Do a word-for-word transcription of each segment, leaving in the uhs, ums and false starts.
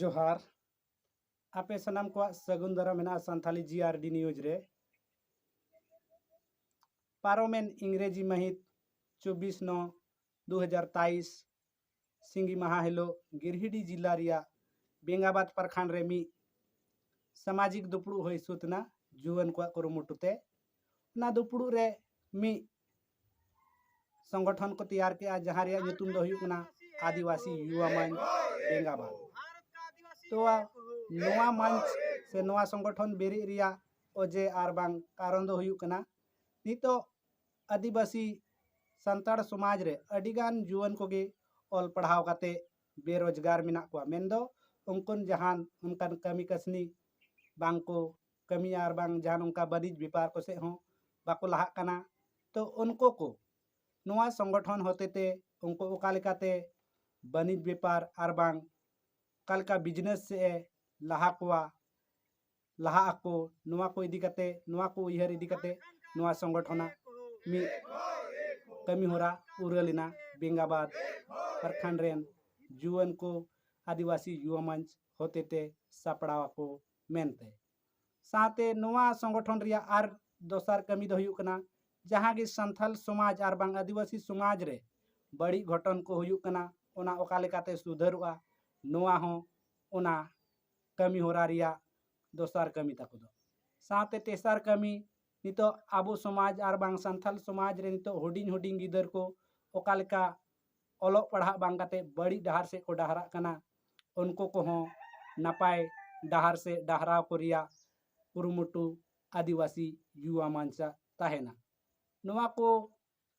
ᱡᱚᱦᱟᱨ᱾ ᱟᱯᱮ ᱥᱟᱱᱟᱢ ᱠᱚᱣᱟᱜ ᱥᱟᱹᱜᱩᱱ ᱫᱟᱨᱟᱢ ᱢᱮᱱᱟᱜᱼᱟ ᱥᱟᱱᱛᱷᱟᱞᱤ ᱡᱤ ᱟᱨ ᱰᱤ ᱱᱤᱭᱩᱡᱽ ᱨᱮ᱾ ᱯᱟᱨᱚᱢᱮᱱ ᱤᱝᱨᱮᱡᱤ ᱢᱟᱹᱦᱤᱛ ᱪᱚᱵᱵᱤᱥ ᱱᱚ ᱫᱩ ᱦᱟᱡᱟᱨ ᱛᱟᱭᱤᱥ ᱥᱤᱸᱜᱤ ᱢᱟᱦᱟ ᱦᱤᱞᱳᱜ ᱜᱤᱨᱦᱤᱰᱤ ᱡᱤᱞᱟ ᱨᱮᱭᱟᱜ ᱵᱮᱸᱜᱟᱵᱟᱫᱽ ᱯᱨᱚᱠᱷᱚᱸᱰ ᱨᱮ ᱢᱤᱫ ᱥᱟᱢᱟᱡᱤᱠ ᱫᱩᱯᱲᱩᱵ ᱦᱩᱭ ᱥᱟᱹᱛ ᱮᱱᱟ ᱡᱩᱣᱟᱹᱱ ᱠᱚᱣᱟᱜ ᱠᱩᱨᱩᱢᱩᱴᱩ ᱛᱮ᱾ ᱚᱱᱟ ᱫᱩᱯᱲᱩᱵ ᱨᱮ ᱢᱤᱫ ᱥᱚᱝᱜᱚᱴᱷᱚᱱ ᱠᱚ ᱛᱮᱭᱟᱨ ᱠᱮᱜᱼᱟ, ᱡᱟᱦᱟᱸ ᱨᱮᱭᱟᱜ ᱧᱩᱛᱩᱢ ᱫᱚ ᱦᱩᱭᱩᱜ ᱠᱟᱱᱟ ᱟᱹᱫᱤᱵᱟᱹᱥᱤ ᱭᱩᱣᱟ ᱢᱚᱧᱪ ᱵᱮᱸᱜᱟᱵᱟᱫᱽ᱾ ᱛᱚ ᱱᱚᱣᱟ ᱢᱚᱧᱪ ᱥᱮ ᱱᱚᱣᱟ ᱥᱚᱝᱜᱚᱴᱷᱚᱱ ᱵᱮᱨᱮᱫ ᱨᱮᱭᱟᱜ ᱚᱡᱮ ᱟᱨ ᱵᱟᱝ ᱠᱟᱨᱚᱱ ᱫᱚ ᱦᱩᱭᱩᱜ ᱠᱟᱱᱟ, ᱱᱤᱛᱚᱜ ᱟᱹᱫᱤᱵᱟᱹᱥᱤ ᱥᱟᱱᱛᱟᱲ ᱥᱚᱢᱟᱡᱽ ᱨᱮ ᱟᱹᱰᱤᱜᱟᱱ ᱡᱩᱣᱟᱹᱱ ᱠᱚᱜᱮ ᱚᱞ ᱯᱟᱲᱦᱟᱣ ᱠᱟᱛᱮ ᱵᱮᱨᱳᱡᱽᱜᱟᱨ ᱢᱮᱱᱟᱜ ᱠᱚᱣᱟ, ᱢᱮᱱᱫᱚ ᱩᱱᱠᱩ ᱡᱟᱦᱟᱱ ᱚᱱᱠᱟᱱ ᱠᱟᱹᱢᱤ ᱠᱟᱹᱥᱱᱤ ᱵᱟᱝ ᱠᱚ ᱠᱟᱹᱢᱤᱭᱟ ᱟᱨ ᱵᱟᱝ ᱡᱟᱦᱟᱱ ᱚᱱᱠᱟ ᱵᱟᱹᱱᱤᱡᱽ ᱵᱮᱯᱟᱨ ᱠᱚ ᱥᱮᱫ ᱦᱚᱸ ᱵᱟᱠᱚ ᱞᱟᱦᱟᱜ ᱠᱟᱱᱟ᱾ ᱛᱚ ᱩᱱᱠᱩ ᱠᱚ ᱱᱚᱣᱟ ᱥᱚᱝᱜᱚᱴᱷᱚᱱ ᱦᱚᱛᱮᱛᱮ ᱩᱱᱠᱩ ᱚᱠᱟ ᱞᱮᱠᱟᱛᱮ ᱵᱟᱹᱱᱤᱡᱽ ᱵᱮᱯᱟᱨ ᱟᱨ ᱵᱟᱝ ᱚᱠᱟ ᱞᱮᱠᱟ ᱵᱤᱡᱽᱱᱮᱥ ᱥᱮᱫ ᱮ ᱞᱟᱦᱟ ᱠᱚᱣᱟ, ᱞᱟᱦᱟᱜ ᱟᱠᱚ, ᱱᱚᱣᱟ ᱠᱚ ᱤᱫᱤ ᱠᱟᱛᱮ, ᱱᱚᱣᱟ ᱠᱚ ᱩᱭᱦᱟᱹᱨ ᱤᱫᱤ ᱠᱟᱛᱮ ᱱᱚᱣᱟ ᱥᱚᱝᱜᱚᱴᱷᱚᱱᱟᱜ ᱢᱤᱫ ᱠᱟᱹᱢᱤ ᱦᱚᱨᱟ ᱯᱩᱨᱟᱹ ᱞᱮᱱᱟ ᱵᱮᱸᱜᱟᱵᱟᱫᱽ ᱯᱨᱚᱠᱷᱚᱸᱰ ᱨᱮᱱ ᱡᱩᱣᱟᱹᱱ ᱠᱚ ᱟᱹᱫᱤᱵᱟᱹᱥᱤ ᱭᱩᱣᱟ ᱢᱚᱧᱪ ᱦᱚᱛᱮᱛᱮ ᱥᱟᱯᱲᱟᱣ ᱟᱠᱚ ᱢᱮᱱᱛᱮ᱾ ᱥᱟᱶᱛᱮ ᱱᱚᱣᱟ ᱥᱚᱝᱜᱚᱴᱷᱚᱱ ᱨᱮᱭᱟᱜ ᱟᱨ ᱫᱚᱥᱟᱨ ᱠᱟᱹᱢᱤ ᱫᱚ ᱦᱩᱭᱩᱜ ᱠᱟᱱᱟ, ᱡᱟᱦᱟᱸ ᱜᱮ ᱥᱟᱱᱛᱟᱞ ᱥᱚᱢᱟᱡᱽ ᱟᱨ ᱵᱟᱝ ᱟᱹᱫᱤᱵᱟᱹᱥᱤ ᱥᱚᱢᱟᱡᱽ ᱨᱮ ᱵᱟᱹᱲᱤᱡ ᱜᱷᱚᱴᱚᱱ ᱠᱚ ᱦᱩᱭᱩᱜ ᱠᱟᱱᱟ, ᱚᱱᱟ ᱚᱠᱟ ᱞᱮᱠᱟᱛᱮ ᱥᱩᱫᱷᱟᱹᱨᱚᱜᱼᱟ, ᱱᱚᱣᱟ ᱦᱚᱸ ᱚᱱᱟ ᱠᱟᱹᱢᱤ ᱦᱚᱨᱟ ᱨᱮᱭᱟᱜ ᱫᱚᱥᱟᱨ ᱠᱟᱹᱢᱤ ᱛᱟᱠᱚ ᱫᱚ᱾ ᱥᱟᱶᱛᱮ ᱛᱮᱥᱟᱨ ᱠᱟᱹᱢᱤ, ᱱᱤᱛᱚᱜ ᱟᱵᱚ ᱥᱚᱢᱟᱡᱽ ᱟᱨ ᱵᱟᱝ ᱥᱟᱱᱛᱟᱞ ᱥᱚᱢᱟᱡᱽ ᱨᱮ ᱱᱤᱛᱚᱜ ᱦᱩᱰᱤᱧ ᱦᱩᱰᱤᱧ ᱜᱤᱫᱟᱹᱨ ᱠᱚ ᱚᱠᱟ ᱞᱮᱠᱟ ᱚᱞᱚᱜ ᱯᱟᱲᱦᱟᱜ ᱵᱟᱝ ᱠᱟᱛᱮ ᱵᱟᱹᱲᱤᱡ ᱰᱟᱦᱟᱨ ᱥᱮᱫ ᱠᱚ ᱰᱟᱦᱨᱟᱜ ᱠᱟᱱᱟ, ᱩᱱᱠᱩ ᱠᱚᱦᱚᱸ ᱱᱟᱯᱟᱭ ᱰᱟᱦᱟᱨ ᱥᱮᱫ ᱰᱟᱦᱨᱟᱣ ᱠᱚ ᱨᱮᱭᱟᱜ ᱠᱩᱨᱩᱢᱩᱴᱩ ᱟᱹᱫᱤᱵᱟᱹᱥᱤ ᱭᱩᱣᱟ ᱢᱚᱧᱪ ᱟᱜ ᱛᱟᱦᱮᱱᱟ᱾ ᱱᱚᱣᱟ ᱠᱚ,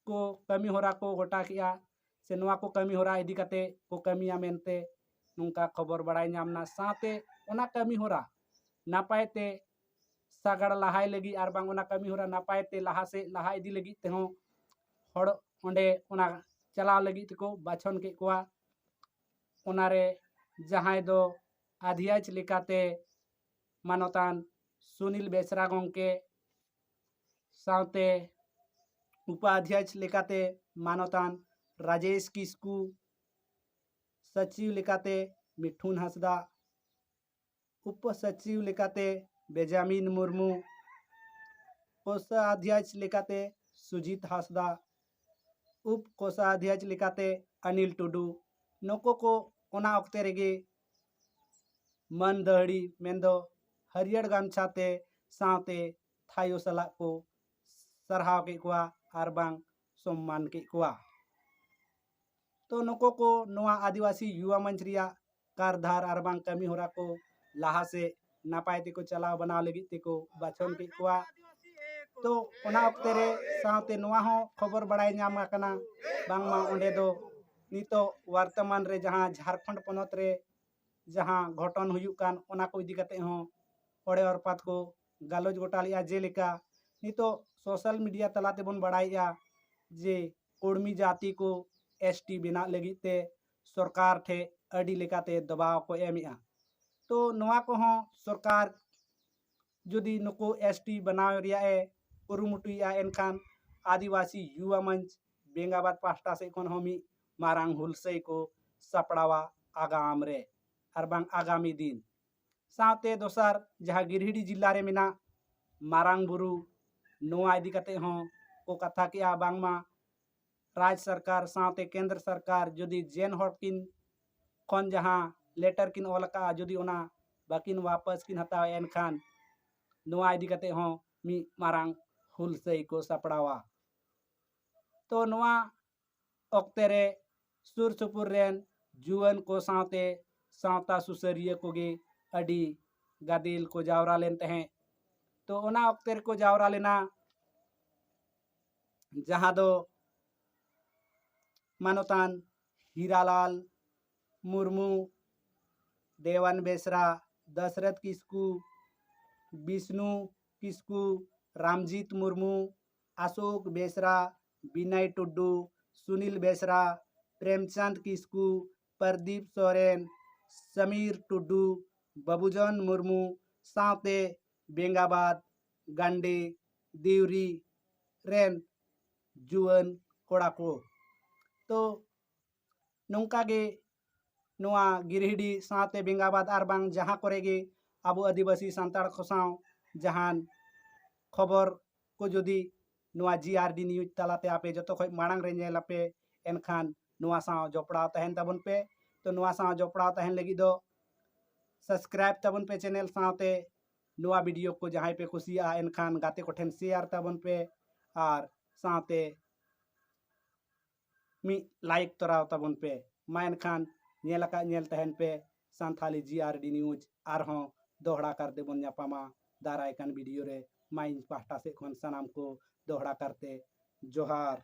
ᱠᱚ ᱠᱟᱹᱢᱤ ᱦᱚᱨᱟ ᱠᱚ ᱜᱚᱴᱟ ᱠᱮᱜᱼᱟ, ᱥᱮ ᱱᱚᱣᱟ ᱠᱚ ᱠᱟᱹᱢᱤ ᱦᱚᱨᱟ ᱤᱫᱤ ᱠᱟᱛᱮ ᱠᱚ ᱠᱟᱹᱢᱤᱭᱟ ᱢᱮᱱᱛᱮ ᱱᱚᱝᱠᱟ ᱠᱷᱚᱵᱚᱨ ᱵᱟᱲᱟᱭ ᱧᱟᱢ ᱮᱱᱟ᱾ ᱥᱟᱶᱛᱮ ᱚᱱᱟ ᱠᱟᱹᱢᱤ ᱦᱚᱨᱟ ᱱᱟᱯᱟᱭ ᱛᱮ ᱥᱟᱜᱟᱲ ᱞᱟᱦᱟᱭ ᱞᱟᱹᱜᱤᱫ ᱟᱨ ᱵᱟᱝ ᱚᱱᱟ ᱠᱟᱹᱢᱤ ᱦᱚᱨᱟ ᱱᱟᱯᱟᱭ ᱛᱮ ᱞᱟᱦᱟ ᱥᱮᱫ ᱞᱟᱦᱟ ᱤᱫᱤ ᱞᱟᱹᱜᱤᱫ ᱛᱮᱦᱚᱸ ᱦᱚᱲ ᱚᱸᱰᱮ ᱚᱱᱟ ᱪᱟᱞᱟᱣ ᱞᱟᱹᱜᱤᱫ ᱛᱮᱠᱚ ᱵᱟᱪᱷᱚᱱ ᱠᱮᱫ ᱠᱚᱣᱟ᱾ ᱚᱱᱟᱨᱮ ᱡᱟᱦᱟᱸᱭ ᱫᱚ ᱟᱫᱷᱭᱟᱪ ᱞᱮᱠᱟᱛᱮ ᱢᱟᱱᱚᱛᱟᱱ ᱥᱩᱱᱤᱞ ᱵᱮᱥᱨᱟ ᱜᱚᱢᱠᱮ, ᱥᱟᱶᱛᱮ ᱩᱯᱟᱫᱷᱭᱟᱪ ᱞᱮᱠᱟᱛᱮ ᱢᱟᱱᱚᱛᱟᱱ ᱨᱟᱡᱮᱥ ᱠᱤᱥᱠᱩ, ᱥᱚᱪᱤᱵᱽ ᱞᱮᱠᱟᱛᱮ ᱢᱤᱴᱷᱩᱱ ᱦᱟᱸᱥᱫᱟ, ᱩᱯᱚᱥᱚᱪᱤᱵᱽ ᱞᱮᱠᱟᱛᱮ ᱵᱮᱡᱟᱢᱤᱱ ᱢᱩᱨᱢᱩ, ᱠᱳᱥᱟᱫᱷᱭᱟᱠᱷ ᱞᱮᱠᱟᱛᱮ ᱥᱩᱡᱤᱛ ᱦᱟᱸᱥᱫᱟ, ᱩᱯ ᱠᱳᱥᱟᱫᱷᱭᱟᱠᱷ ᱞᱮᱠᱟᱛᱮ ᱟᱱᱤᱞ ᱴᱩᱰᱩ᱾ ᱱᱩᱠᱩ ᱠᱚ ᱚᱱᱟ ᱚᱠᱛᱮ ᱨᱮᱜᱮ ᱢᱟᱹᱱ ᱫᱟᱹᱦᱲᱤ ᱢᱮᱱᱫᱚ ᱦᱟᱹᱨᱭᱟᱹᱲ ᱜᱟᱢᱪᱷᱟ ᱛᱮ ᱥᱟᱶᱛᱮ ᱛᱷᱟᱭᱚ ᱥᱟᱞᱟᱜ ᱠᱚ ᱥᱟᱨᱦᱟᱣ ᱠᱮᱫ ᱠᱚᱣᱟ ᱟᱨ ᱵᱟᱝ ᱥᱚᱢᱢᱟᱱ ᱠᱮᱫ ᱠᱚᱣᱟ᱾ ᱛᱚ ᱱᱩᱠᱩ ᱠᱚ ᱱᱚᱣᱟ ᱟᱹᱫᱤᱵᱟᱹᱥᱤ ᱭᱩᱣᱟ ᱢᱚᱧᱪ ᱨᱮᱭᱟᱜ ᱠᱟᱨᱫᱷᱟᱨ ᱟᱨ ᱵᱟᱝ ᱠᱟᱹᱢᱤ ᱦᱚᱨᱟ ᱠᱚ ᱞᱟᱦᱟ ᱥᱮᱫ ᱱᱟᱯᱟᱭ ᱛᱮᱠᱚ ᱪᱟᱞᱟᱣ ᱵᱟᱱᱟᱣ ᱞᱟᱹᱜᱤᱫ ᱛᱮᱠᱚ ᱵᱟᱪᱷᱚᱱ ᱠᱮᱫ ᱠᱚᱣᱟ᱾ ᱛᱚ ᱚᱱᱟ ᱚᱠᱛᱮ ᱨᱮ ᱥᱟᱶᱛᱮ ᱱᱚᱣᱟ ᱦᱚᱸ ᱠᱷᱚᱵᱚᱨ ᱵᱟᱲᱟᱭ ᱧᱟᱢ ᱟᱠᱟᱱᱟ, ᱵᱟᱝᱢᱟ ᱚᱸᱰᱮ ᱫᱚ ᱱᱤᱛᱚᱜ ᱣᱟᱨᱛᱚᱢᱟᱱ ᱨᱮ ᱡᱟᱦᱟᱸ ᱡᱷᱟᱲᱠᱷᱚᱸᱰ ᱯᱚᱱᱚᱛ ᱨᱮ ᱡᱟᱦᱟᱸ ᱜᱷᱚᱴᱚᱱ ᱦᱩᱭᱩᱜ ᱠᱟᱱ, ᱚᱱᱟ ᱠᱚ ᱤᱫᱤ ᱠᱟᱛᱮ ᱦᱚᱸ ᱚᱲᱮ ᱚᱨᱯᱟᱛ ᱠᱚ ᱜᱟᱞᱚᱪ ᱜᱚᱴᱟ ᱞᱮᱫᱼᱟ᱾ ᱡᱮᱞᱮᱠᱟ ᱱᱤᱛᱚᱜ ᱥᱳᱥᱟᱞ ᱢᱤᱰᱤᱭᱟ ᱛᱟᱞᱟ ᱛᱮᱵᱚᱱ ᱵᱟᱲᱟᱭᱮᱫᱼᱟ ᱡᱮ ᱠᱩᱲᱢᱤ ᱡᱟᱹᱛᱤ ᱠᱚ ᱮᱥ ᱴᱤ ᱵᱮᱱᱟᱜ ᱞᱟᱹᱜᱤᱫ ᱛᱮ ᱥᱚᱨᱠᱟᱨ ᱴᱷᱮᱱ ᱟᱹᱰᱤ ᱞᱮᱠᱟᱛᱮ ᱫᱚᱵᱟᱣ ᱠᱚ ᱮᱢᱮᱫᱼᱟ᱾ ᱛᱚ ᱱᱚᱣᱟ ᱠᱚᱦᱚᱸ ᱥᱚᱨᱠᱟᱨ ᱡᱩᱫᱤ ᱱᱩᱠᱩ ᱮᱥ ᱴᱤ ᱵᱮᱱᱟᱣ ᱨᱮᱭᱟᱜ ᱮ ᱠᱩᱨᱩᱢᱩᱴᱩᱭᱮᱫᱼᱟ, ᱮᱱᱠᱷᱟᱱ ᱟᱹᱫᱤᱵᱟᱹᱥᱤ ᱭᱩᱣᱟ ᱢᱚᱧᱪ ᱵᱮᱝᱜᱟᱵᱟᱫ ᱯᱟᱦᱴᱟ ᱥᱮᱫ ᱠᱷᱚᱱ ᱦᱚᱸ ᱢᱤᱫ ᱢᱟᱨᱟᱝ ᱦᱩᱞᱥᱟᱹᱭ ᱠᱚ ᱥᱟᱯᱲᱟᱣᱟ ᱟᱜᱟᱢ ᱨᱮ ᱟᱨ ᱵᱟᱝ ᱟᱜᱟᱢᱤ ᱫᱤᱱ᱾ ᱥᱟᱶᱛᱮ ᱫᱚᱥᱟᱨ ᱡᱟᱦᱟᱸ ᱜᱤᱨᱤᱰᱤ ᱡᱤᱞᱟ ᱨᱮ ᱢᱮᱱᱟᱜ ᱢᱟᱨᱟᱝ ᱵᱩᱨᱩ, ᱱᱚᱣᱟ ᱤᱫᱤ ᱠᱟᱛᱮ ᱦᱚᱸ ᱠᱚ ᱠᱟᱛᱷᱟ ᱠᱮᱜᱼᱟ, ᱵᱟᱝᱢᱟ ᱨᱟᱡᱽ ᱥᱚᱨᱠᱟᱨ ᱥᱟᱶᱛᱮ ᱠᱮᱱᱫᱨᱚ ᱥᱚᱨᱠᱟᱨ ᱡᱩᱫᱤ ᱡᱮᱱ ᱦᱚᱲ ᱠᱤᱱ ᱠᱷᱚᱱ ᱡᱟᱦᱟᱸ ᱞᱮᱴᱟᱨ ᱠᱤᱱ ᱚᱞ ᱟᱠᱟᱫᱼᱟ, ᱡᱩᱫᱤ ᱚᱱᱟ ᱵᱟᱹᱠᱤᱱ ᱣᱟᱯᱟᱥ ᱠᱤᱱ ᱦᱟᱛᱟᱣᱟ, ᱮᱱᱠᱷᱟᱱ ᱱᱚᱣᱟ ᱤᱫᱤ ᱠᱟᱛᱮ ᱦᱚᱸ ᱢᱤᱫ ᱢᱟᱨᱟᱝ ᱦᱩᱞᱥᱟᱹᱭ ᱠᱚ ᱥᱟᱯᱲᱟᱣᱟ᱾ ᱛᱚ ᱱᱚᱣᱟ ᱚᱠᱛᱮ ᱨᱮ ᱥᱩᱨ ᱥᱩᱯᱩᱨ ᱨᱮᱱ ᱡᱩᱣᱟᱹᱱ ᱠᱚ ᱥᱟᱶᱛᱮ ᱥᱟᱶᱛᱟ ᱥᱩᱥᱟᱹᱨᱤᱭᱟᱹ ᱠᱚᱜᱮ ᱟᱹᱰᱤ ᱜᱟᱫᱮᱞ ᱠᱚ ᱡᱟᱣᱨᱟ ᱞᱮᱱ ᱛᱟᱦᱮᱸᱫ᱾ ᱛᱚ ᱚᱱᱟ ᱚᱠᱛᱮ ᱨᱮᱠᱚ ᱡᱟᱣᱨᱟ ᱞᱮᱱᱟ, ᱡᱟᱦᱟᱸ ᱫᱚ ᱢᱟᱱᱚᱛᱟᱱ ᱦᱤᱨᱟᱞᱟᱞ ᱢᱩᱨᱢᱩ, ᱫᱮᱣᱟᱱ ᱵᱮᱥᱨᱟ, ᱫᱚᱥᱨᱚᱛᱷ ᱠᱤᱥᱠᱩ, ᱵᱤᱥᱱᱩ ᱠᱤᱥᱠᱩ, ᱨᱟᱢᱡᱤᱛ ᱢᱩᱨᱢᱩ, ᱚᱥᱳᱠ ᱵᱮᱥᱨᱟ, ᱵᱤᱱᱚᱭ ᱴᱩᱰᱩ, ᱥᱩᱱᱤᱞ ᱵᱮᱥᱨᱟ, ᱯᱨᱮᱢᱪᱟᱸᱫᱽ ᱠᱤᱥᱠᱩ, ᱯᱨᱚᱫᱤᱯ ᱥᱚᱨᱮᱱ, ᱥᱟᱢᱤᱨ ᱴᱩᱰᱩ, ᱵᱟᱵᱩᱡᱚᱱ ᱢᱩᱨᱢᱩ ᱥᱟᱶᱛᱮ ᱵᱮᱝᱜᱟᱵᱟᱫ, ᱜᱟᱱᱰᱮ, ᱫᱤᱣᱨᱤ ᱨᱮᱱ ᱡᱩᱣᱟᱹᱱ ᱠᱚᱲᱟ ᱠᱚ᱾ ᱛᱚ ᱱᱚᱝᱠᱟ ᱜᱮ ᱱᱚᱣᱟ ᱜᱤᱨᱤᱰᱤ ᱥᱟᱶᱛᱮ ᱵᱮᱝᱜᱟᱵᱟᱫ ᱟᱨ ᱵᱟᱝ ᱡᱟᱦᱟᱸ ᱠᱚᱨᱮ ᱜᱮ ᱟᱵᱚ ᱟᱹᱫᱤᱵᱟᱹᱥᱤ ᱥᱟᱱᱛᱟᱲ ᱠᱚ ᱥᱟᱶ ᱡᱟᱦᱟᱱ ᱠᱷᱚᱵᱚᱨ ᱠᱚ ᱡᱩᱫᱤ ᱱᱚᱣᱟ ᱡᱤ ᱟᱨ ᱰᱤ ᱱᱤᱭᱩᱡᱽ ᱛᱟᱞᱟᱛᱮ ᱟᱯᱮ ᱡᱚᱛᱚ ᱠᱷᱚᱱ ᱢᱟᱲᱟᱝ ᱨᱮ ᱧᱮᱞ ᱟᱯᱮ, ᱮᱱᱠᱷᱟᱱ ᱱᱚᱣᱟ ᱥᱟᱶ ᱡᱚᱯᱲᱟᱣ ᱛᱟᱦᱮᱱ ᱛᱟᱵᱚᱱ ᱯᱮ᱾ ᱛᱚ ᱱᱚᱣᱟ ᱥᱟᱶ ᱡᱚᱯᱲᱟᱣ ᱛᱟᱦᱮᱱ ᱞᱟᱹᱜᱤᱫ ᱫᱚ subscribe ᱛᱟᱵᱚᱱ ᱯᱮ channel ᱥᱟᱶᱛᱮ, ᱱᱚᱣᱟ video ᱠᱚ ᱡᱟᱦᱟᱸᱭ ᱯᱮ ᱠᱩᱥᱤᱭᱟᱜᱼᱟ ᱮᱱᱠᱷᱟᱱ ᱜᱟᱛᱮ ᱠᱚᱴᱷᱮᱱ share ᱛᱟᱵᱚᱱ ᱯᱮ ᱟᱨ ᱥᱟᱶᱛᱮ ᱢᱤᱫ like ᱛᱚᱨᱟᱣ ᱛᱟᱵᱚᱱ ᱯᱮ᱾ ᱢᱟ ᱮᱱᱠᱷᱟᱱ ᱧᱮᱞ ᱟᱠᱟᱫ ᱧᱮᱞ ᱛᱟᱦᱮᱱ ᱯᱮ ᱥᱟᱱᱛᱷᱟᱞᱤ ᱡᱤ ᱟᱨ ᱰᱤ ᱱᱤᱭᱩᱡᱽ᱾ ᱟᱨᱦᱚᱸ ᱫᱚᱦᱲᱟ ᱠᱟᱨᱛᱮ ᱵᱚᱱ ᱧᱟᱯᱟᱢᱟ ᱫᱟᱨᱟᱭ ᱠᱟᱱ video ᱨᱮ᱾ ᱢᱟ ᱤᱧ ᱯᱟᱦᱴᱟ ᱥᱮᱫ ᱠᱷᱚᱱ ᱥᱟᱱᱟᱢ ᱠᱚ ᱫᱚᱦᱲᱟ ᱠᱟᱨᱛᱮ ᱡᱚᱦᱟᱨ᱾